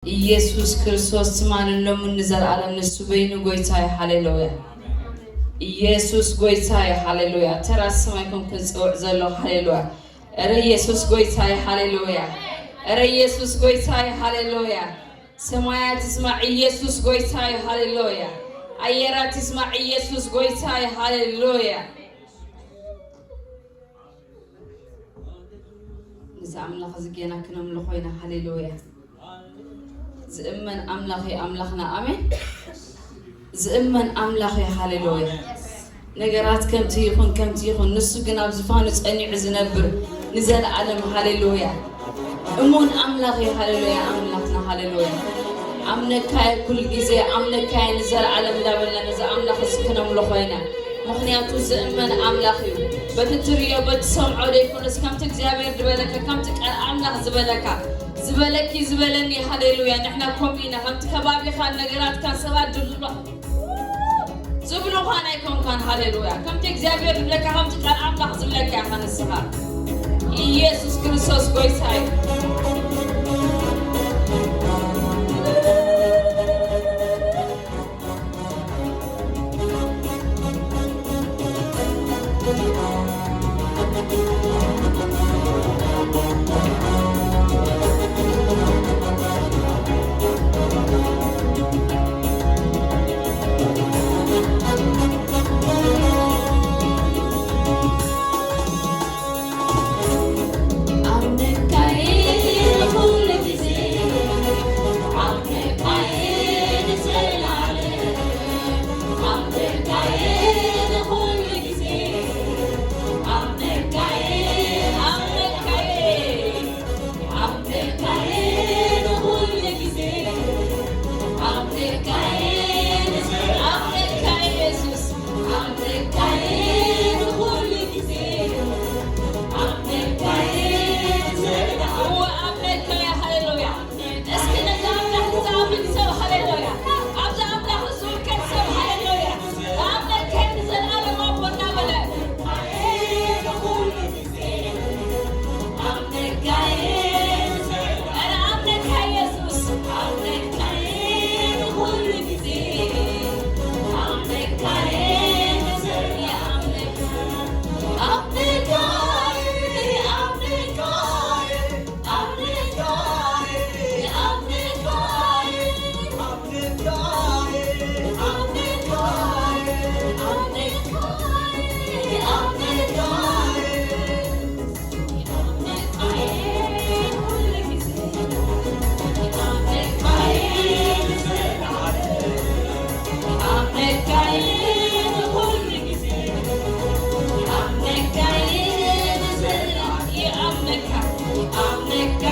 ኢየሱስ ክርስቶስ ትማልን ሎምን ንዘለኣለም ንሱ በይኑ ጎይታ እዩ። ሃሌሉያ። ኢየሱስ ጎይታ እዩ። ሃሌሉያ። ተራ ስም ኣይኮንኩን ዝጽውዕ ዘለኹ። ሃሌሉያ። እረ ኢየሱስ ጎይታ እዩ። ሃሌሉያ። እረ ኢየሱስ ጎይታ እዩ። ሃሌሉያ። ሰማያት ይስማዕ፣ ኢየሱስ ጎይታ እዩ። ሃሌሉያ። ኣየራት ይስማዕ፣ ኢየሱስ ጎይታ እዩ። ሃሌሉያ። ነዚ ኣምላኽ እዚ ጌና ክነምልኾ ኢና። ሃሌሉያ። ዝእመን ኣምላኽ እዩ ኣምላኽና። ኣሜን። ዝእመን ኣምላኽ እዩ። ሃሌሉያ። ነገራት ከምቲ ይኹን ከምቲ ይኹን፣ ንሱ ግን ኣብ ዝፋኑ ጸኒዑ ዝነብር ንዘለኣለም። ሃሌሉያ። እሙን ኣምላኽ እዩ። ሃሌሉያ። ኣምላኽና። ሃሌሉያ። ኣምነካየ ኩሉ ግዜ፣ ኣምነካየ ንዘለኣለም እንዳበልና ነዚ ኣምላኽ እዚ ክነምልኾ ኢና። ምኽንያቱ ዝእመን ኣምላኽ እዩ። በቲ ትርእዮ፣ በቲ ሰምዖ ዘይኮነስ፣ ከምቲ እግዚኣብሔር ዝበለካ፣ ከምቲ ቃል ኣምላኽ ዝበለካ፣ ዝበለኪ፣ ዝበለኒ፣ ሃሌሉያ። ንሕና ከምኡ ኢና። ከምቲ ከባቢኻን ነገራትካን ሰባት ድብዝብሎ፣ ዝብሉኻን ኣይኮንካን፣ ሃሌሉያ። ከምቲ እግዚኣብሔር ዝብለካ፣ ከምቲ ቃል ኣምላኽ ዝብለካ ኢኻ ንስኻ። ኢየሱስ ክርስቶስ ጎይታ እዩ። እስኪ ነዚ ኣምላኽ ዝኣምን ሰብ ሃሌሉያ። ኣብዚ ኣምላኽ ዝውከል ሰብ ሃሌሉያ። ኣምነካይ ንዘለኣለም ኣቦ እናበለ። ኣረ ኣምነካ የሱስ። ኣምነካ ንኹሉ ግዜ። ኣምነካ ይኣምነካ። ኣምነካ፣ ኣምነካ።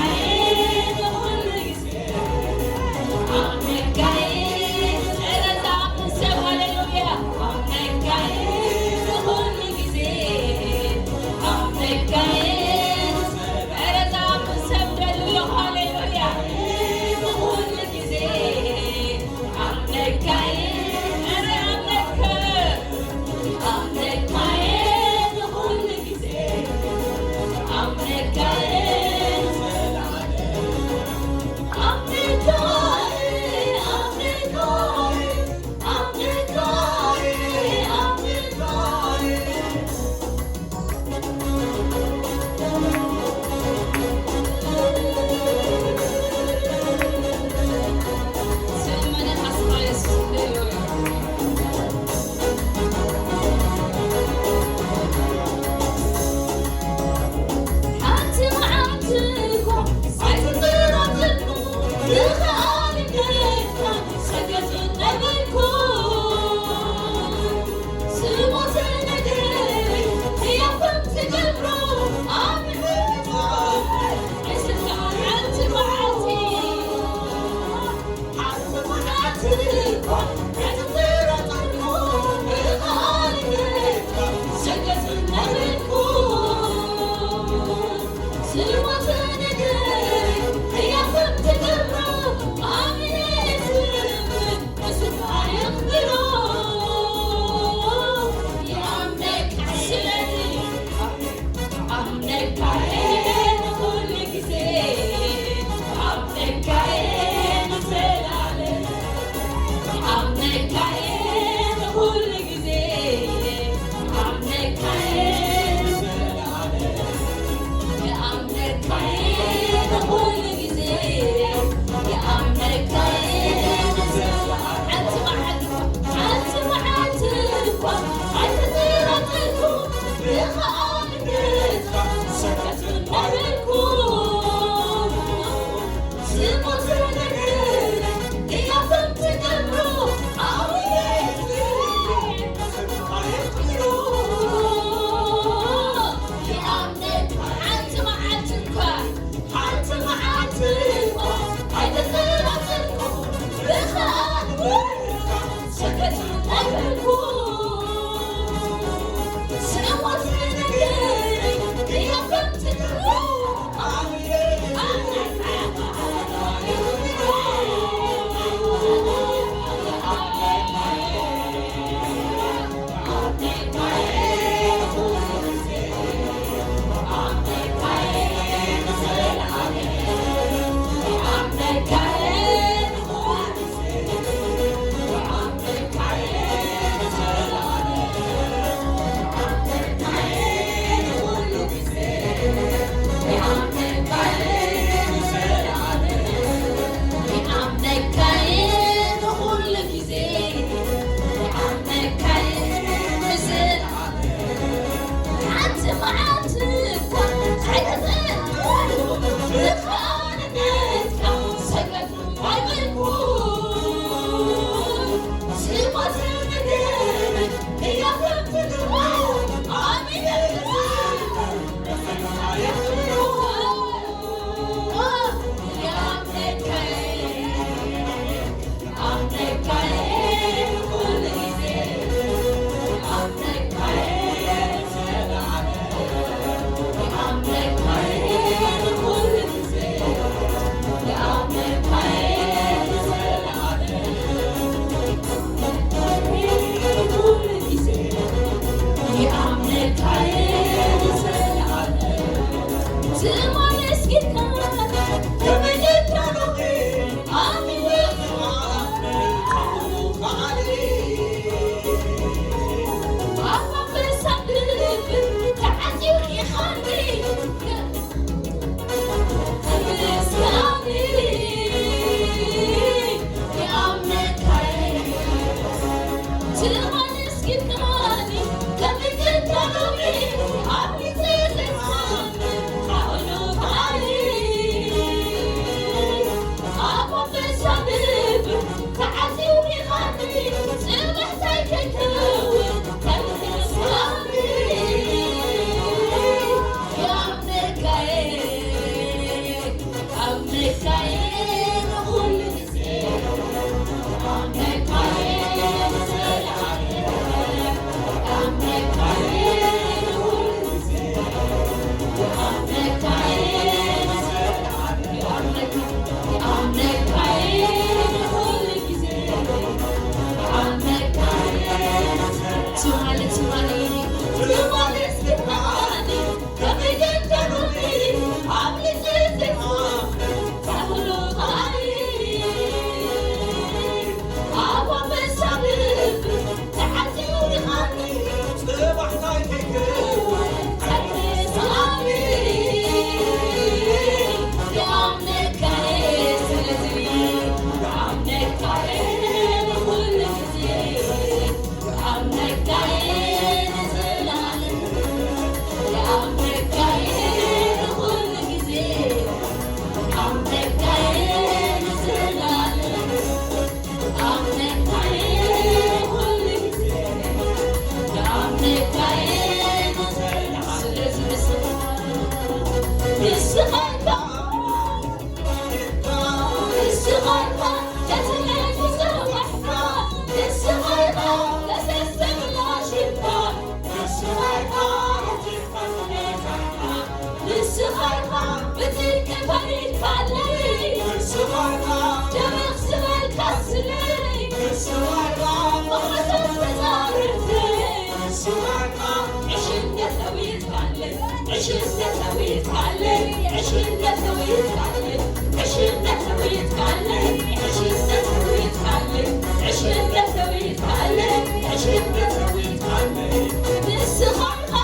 ንስኻ ኢኻ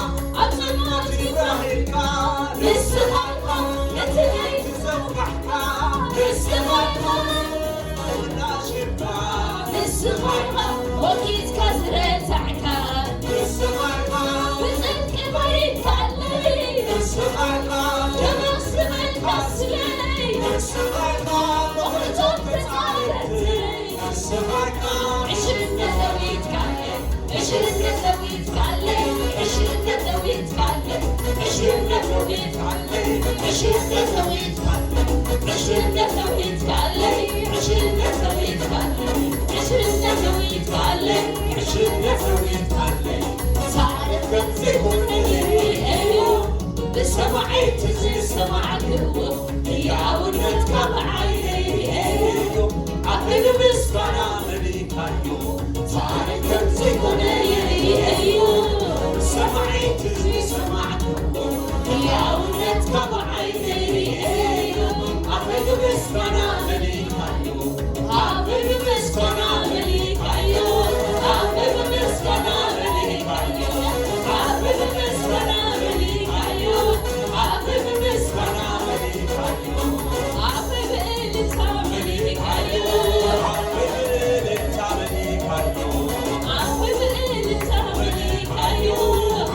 ኣብ ጸልማት ትብራህ ኢልካ፣ ንስኻ ኢኻ ነቲ ለይቲ ዘብራህካ፣ ንስኻ ኢኻ ንስኻ ኢኻ ወኪትካ ዝረሳዕካ፣ ንስኻ ኢኻ ብጽድቂ መሪካለይ፣ ንስኻ ኢኻ ደማስ ዝበልካ ስለይ፣ ንስኻ ኢኻ ውሕዞም ተጻረቲ፣ ንስኻ ኢኻ ዕሽነት ዘዊትካለይ፣ ዕሽነት ዘዊትካለይ፣ ዕሽነት ዘዊትካለይ፣ ዕሽነት ዘዊትካለይ፣ ዕሽነት ዘዊትካለይ፣ ዕሽነት ዘዊትካለይ፣ ዕሽነት ዘዊትካለይ፣ ዕሽነት ዘዊትካለይ፣ ዕሽነት ዘዊትካለይ። ታሪኽ ከም ዘይኮነ ይርእየዮ፣ ብሰማዒ እቲ ዝሰማዕክዎ ህያውነትካ ብዓይነይ ይርእየዮ። ኣበይ ብምስጋና መሊእካዮ፣ ታሪኽ ከም ዘይኮነ ይርእየዮ። ሰማዒ እቲ ዝሰማዕክዎ ህያውነትካ ብዓይነይ ይርእየዮ። ኣበይ ብምስጋና መሊእካዮ፣ ኣበይ ብምስጋና መሊእካዮ፣ ኣበይ ብምስጋና መሊእካዮ፣ ኣበይ ብምስጋና መሊእካዮ፣ ኣበይ ብምስጋና መሊእካዮ። ኣበይ ብእልልታ መሊእካዮ። ኣበይ ብእልልታ መሊእካዮ። ኣበይ ብእልልታ መሊእካዮ።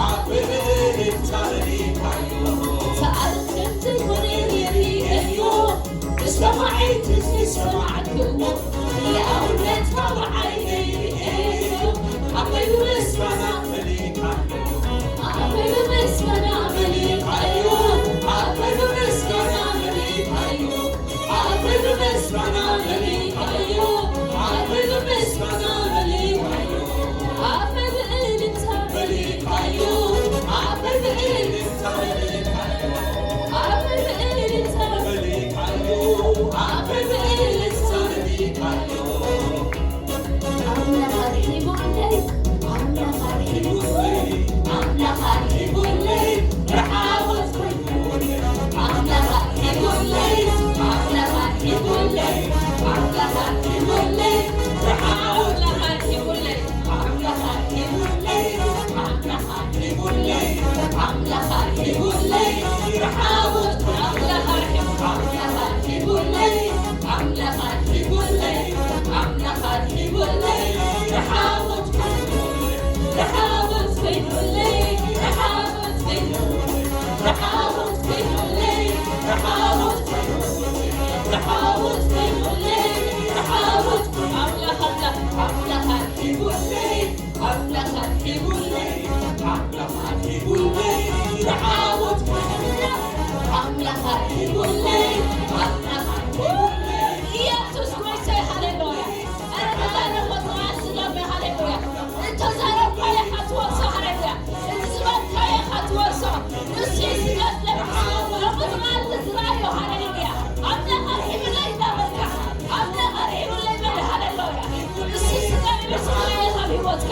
ኣበይ ብእልልታ መሊእካዮ። ታሪኽ ከም ዘይኮነ ይርእየዮ። ብሰማዒ እቲ ዝሰማዕክዎ ህያውነትካ ብዓይነይ ይርእየዮ። ኣበይ ብምስጋና መሊእካዮ። ኣበይ ብምስጋና መሊእካዮ። ኣበይ ብምስጋና መሊእካዮ። ኣበይ ብምስጋና መሊእካዮ። ኣበይ ብምስጋና መሊእካዮ። ኣበይ ብእልልታ መሊእካዮ። ኣበይ ብእልልታ መሊእካዮ። ኣበይ ብእልልታ መሊእካዮ። ኣበይ ብእልልታ መሊእካዮ። ኣምላኽ ኣርሒቡለይ፣ ኣምላኽ ኣርሒቡለይ፣ ኣምላኽ ኣርሒቡለይ፣ ርሓወት ኮይኑለይ። ኣምላኽ ኣርሒቡለይ፣ ኣምላኽ ኣርሒቡለይ፣ ኣምላኽ ኣርሒቡለይ፣ ርሓወት ኣምላኽ ኣርሒቡለይ፣ ኣምላኽ ኣርሒቡለይ፣ ኣምላኽ ኣርሒቡለይ፣ ኣምላኽ ኣርሒቡለይ፣ ርሓወት ኣምላኽ ኣርሒቡ-፣ ኣምላኽ ኣርሒቡለይ፣ ኣምላኽ ኣርሒቡለይ፣ ኣምላኽ ኣርሒቡለይ፣ ርሓወት ኮይኑለይ፣ ርሓወት ኮይኑለይ፣ ርሓወት ኮይኑለይ፣ ርሓወት ኮይኑለይ፣ ርሓወት ኮይኑለይ፣ ርሓወት ኮይኑለይ፣ ርሓወት ኣምላኽ፣ ኣምላኽ፣ ኣምላኽ ኣርሒቡለይ፣ ኣምላኽ ኣርሒቡለይ፣ ኣምላኽ ኣርሒቡለይ፣ ርሓወት ኮይኑለይ፣ ኣምላኽ ኣርሒቡለይ፣ ኣምላኽ ኣርሒቡለይ። ኢየሱስ ጎይታይ፣ ሃሌሉያ። ኧረ ተዛረብ፣ ወጽዓ ስጋብ፣ ሃሌሉያ። እተዛረብካዮ ኢኻ ትወርሶ፣ ሃሌሉያ። እቲ ዝበልካዮ ኢኻ ትወርሶ። ንሱ እዩ ስጋ ዝለብስ። ሎሚ ብመዓልቲ ዝረኣዮ፣ ሃሌሉያ። ኣምላኽ ኣርሒቡለይ እንዳበልካ፣ ኣምላኽ ኣርሒቡለይ በል፣ ሃሌሉያ። ንሱ ስጋ ለቢሱ ክርእየካ ኣብ ህይወትካ፣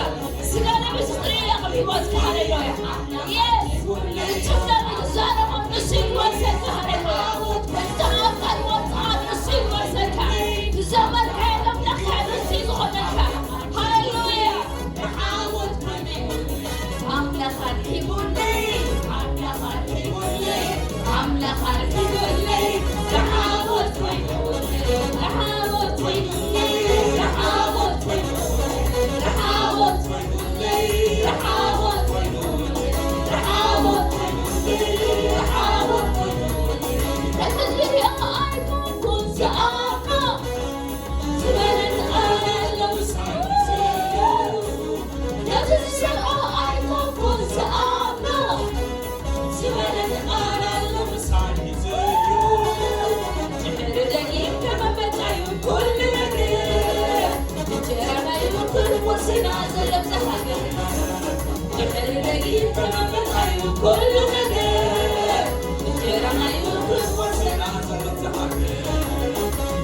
ስጋ ለቢሱ ክርእየካ ኣብ ህይወትካ፣ ሃሌሉያ። የስ፣ እቲ ደም ዝዛረቦ ንሱ ይወርሰካ፣ ሃሌሉያ። እቲ ኣካል ወጽዓ ንሱ ይወርሰካ። ዝዘመርካዮ ለምለካ ንሱ ዝኾነልካ፣ ሃሌሉያ። ኣምላኽ ኣርሒቡለይ፣ ኣምላኽ ኣርሒቡለይ፣ ኣምላኽ ኣርሒቡለይ፣ ርሓወት ኮይኑለይ፣ ርሓወት ኮይኑለይ፣ ርሓወት ኮይኑለይ፣ ርሓወት ኮይኑለይ፣ ርሓወት ኮይኑለይ፣ ርሓወት ኮይኑለይ፣ ርሓወት ኮይኑለይ። ነቲ ዝሪኦ ኣይኮንኩን ዝኣምኖ፣ ዝበለኒ ኣሎ ምሳይ እዩ። ነቲ ዝሰምዖ ኣይኮንኩን ዝኣምኖ፣ ዝበለኒ ኣሎ ምሳይ እዩ። ድሕሪ ደጊም ከመመጻዩ ኩሉ ነገር፣ እንጀራናዩ ኩሉ ወስና ዘለብዛ ሃገር። ድሕሪ ደጊም ከመመጻዩ ኩሉ ነገር፣ እንጀራናዩ ኩሉ ወስና ዘለብዛ ሃገር።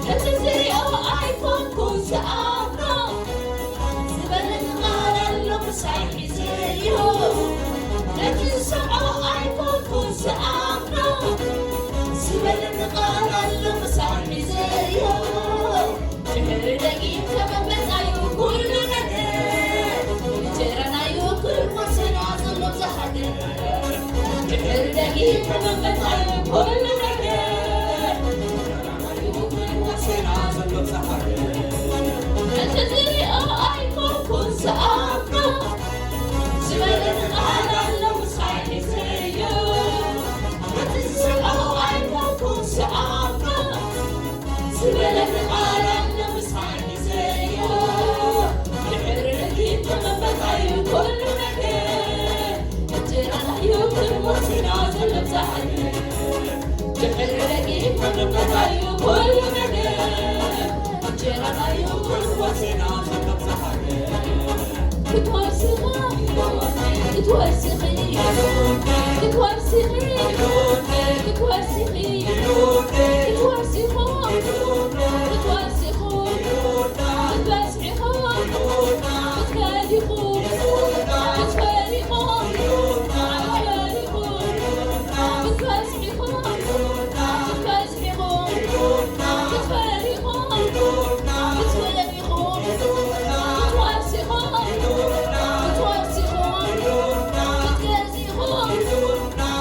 ነቲ ዝሪኦ ኣይኮንኩን ዝኣምኖ፣ ዝበለኒ ቃል ኣሎ ምሳይ ሒዘዮ። ነቲ ዝሰምዖ ኣይኮንኩን ቃል ኣሎ ምሳሕ ሒዘዮ። ድሕሪ ደጊም ተቐመጣዩ ኩሉ ነገር። እንጀራናዩ ክርቆስና ዘሎ ብዝሓት። ድሕሪ ደጊም ተቐመጣዩ ኩሉ ነገር። እቲ ዝሪኦ ኣይኮንኩን ዝኣምኖ። ዝበለኒ ቃል ኣሎ ምሳይ ሒዘዮ። እቲ ዝሰምዖ ኣይኮንኩን ዝኣምኖ። ዝበለኒ ቃል ኣሎ ምሳይ ሒዘዮ። ድሕሪ ረኪብ ተቐበልካዩ ኩሉ ነገር። እንጀራናዩ ክርሞትና ዘሎ ብዛዕባ ድሕሪ ረኪብ ተቐበልካዩ ኩሉ ነገር። እንጀራናዩ ክርሞትና ዘሎ ብዛዕባ ክትወርስኻ፣ ክትወርስኺ፣ ክትወርስኺ፣ ክትወርስኺ፣ ክትወርሲኹም፣ ክትወርሲኹም፣ ክትበዝሒኹም፣ ክትከዲኹም፣ ክትፈሪኹም፣ ክትበዝሒኹም፣ ክትበዝሒኹም፣ ክትፈሪኹም፣ ክትፈሪኹም፣ ክትወርሲኹም፣ ክትወርሲኹም፣ ክትገዝኢኹም፣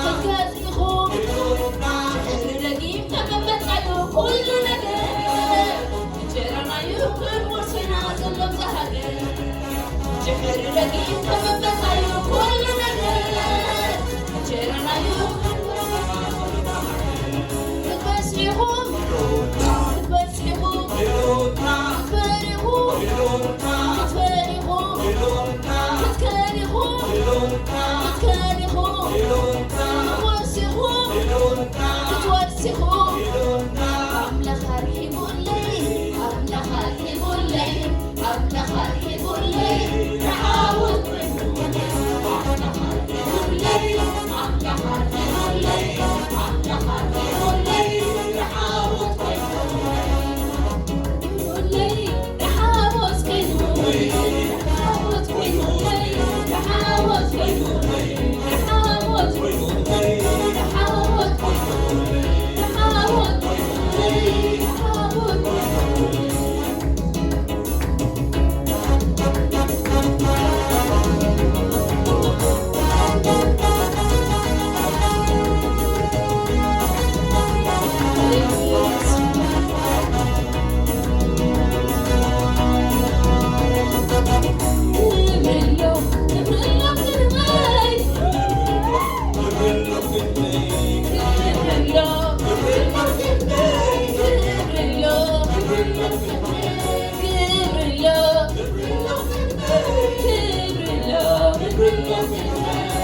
ክትገዝኢኹም፣ ድሕሪ ደጊም ተቐመጣዩ ኩሉ ነገር። እንጀራናዩ ክርሞስና ዘሎ ብዛ ሃገር። ድሕሪ ደጊም ተቐመጣዩ ኩሉ ነገር። እንጀራናዩ ክትበዝሒኹም፣ ክትበዝሒኹም፣ ክትፈሪኹም፣ ክትፈሪኹም፣ ክትከዲኹም፣ ክትከዲኹም፣ ክትወርሲኹም፣ ክትወርሲኹም። ኣምላኽ ኣርሒሙለይ፣ ኣምላኽ ኣርሒሙለይ፣ ኣምላኽ ኣርሒሙለይ፣ ንዓወት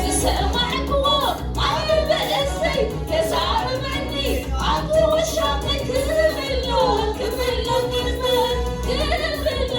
ዝሰማዕክዎ ኣብ ርእሰይ ተዛረበኒ፣ ኣብቲ ውሻጠይ ክብሎ፣ ክብሎ፣ ክብሎ፣ ክብሎ።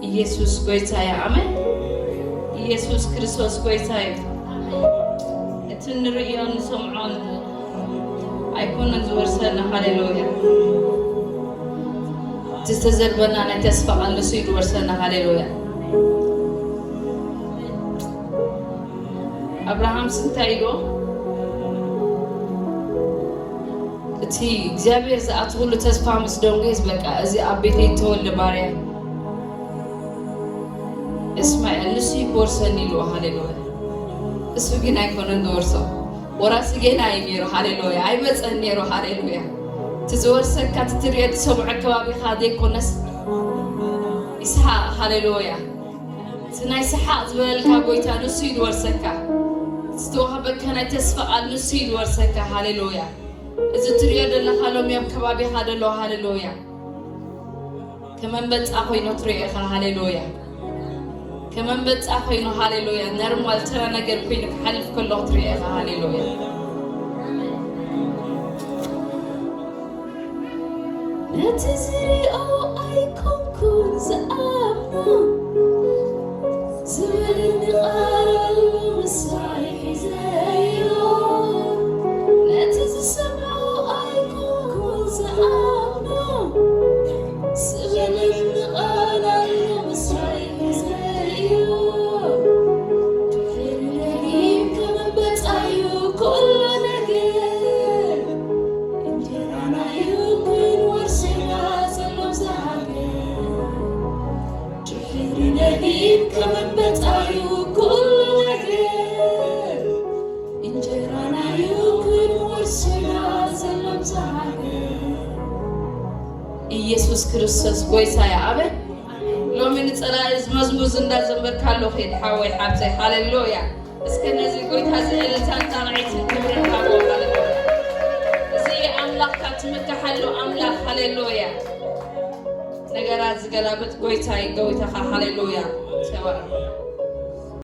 ኢየሱስ ጎይታ እዩ። ኣሜን። ኢየሱስ ክርስቶስ ጎይታ እዩ። እቲ ንርእዮን ንሰምዖን ኣይኮነን ዝወርሰና። ሃሌሉያ። እቲ ዝተዘርበና ናይ ተስፋ ቃል ንሱ እዩ ዝወርሰና። ሃሌሉያ። ኣብርሃምስ እንታይ ኢሉ? እቲ እግዚኣብሔር ዝኣትውሉ ተስፋ ምስ ደንጎየስ፣ በቃ፣ እዚ ኣብ ቤተይ እተወልደ ባርያ እስማኤል ንሱ እዩ ክወርሰኒ ኢሉ። ሃሌሉያ። እሱ ግን ኣይኮነን ዝወርሶ። ወራሲ ጌና እዩ ነይሩ። ሃሌሉያ። ኣይመጸን ነይሩ። ሃሌሉያ። እቲ ዝወርሰካ፣ እቲ ትሪኦ፣ እቲ ሰምዖ ከባቢኻ ዘይኮነስ፣ ይስሓቅ። ሃሌሉያ። እቲ ናይ ሰሓቅ ዝበለልካ ጎይታ ንሱ እዩ ዝወርሰካ። እቲ ዝተዋህበካ ናይ ተስፋ ቃል ንሱ እዩ ዝወርሰካ። ሃሌሉያ። እዚ ትሪኦ ዘለኻ ሎሚ ኣብ ከባቢኻ ዘሎ፣ ሃሌሉያ፣ ከመንበጻ ኮይኑ ትሪኦ ኢኻ። ሃሌሉያ። ከመንበጻ ኮይኑ፣ ሃሌሉያ፣ ነርማል ተራ ነገር ኮይኑ ክሓልፍ ከሎ ትሪኦ ኢኻ። ሃሌሉያ። ነቲ ዝሪኦ ኣይኮንኩን ዝኣምኖ፣ ዝበለኒ ቃል ምሳይ ሒዘዮ። ነቲ ዝሰምዖ ኣይኮንኩን ዝኣምኖ፣ ዝበለኒ ቃል ኣሎ ምሳይ ሒዘዮ። ድሕሪ ለሊም ከመንበጻ እዩ ኩሉ ነገር። እንጀራና እዩ ክንወርሰና ዘሎ ዝሃገር። ድሕሪ ለሊም ከመንበጻ እዩ ኩሉ ነገር። እንጀራና እዩ ክንወርሰና ዘሎ ዝሃገር። ኢየሱስ ክርስቶስ ጎይታ እዩ። ኣበ ሎሚ ንጸላኢ እዚ መዝሙር እንዳዘመርካ ኣሎ ኸይድ ሓወይ ሓብተይ። ሃሌሉያ። እስከ ነዚ ጎይታ እዚ እልልታን ጣቕዒትን ክብርን ሃቦ። ሃሌሉያ። እዚ ኣምላኽካ ትምካሓሉ ኣምላኽ። ሃሌሉያ። ነገራት ዝገላብጥ ጎይታ እዩ፣ ጎይታኻ። ሃሌሉያ። ተባረኽ።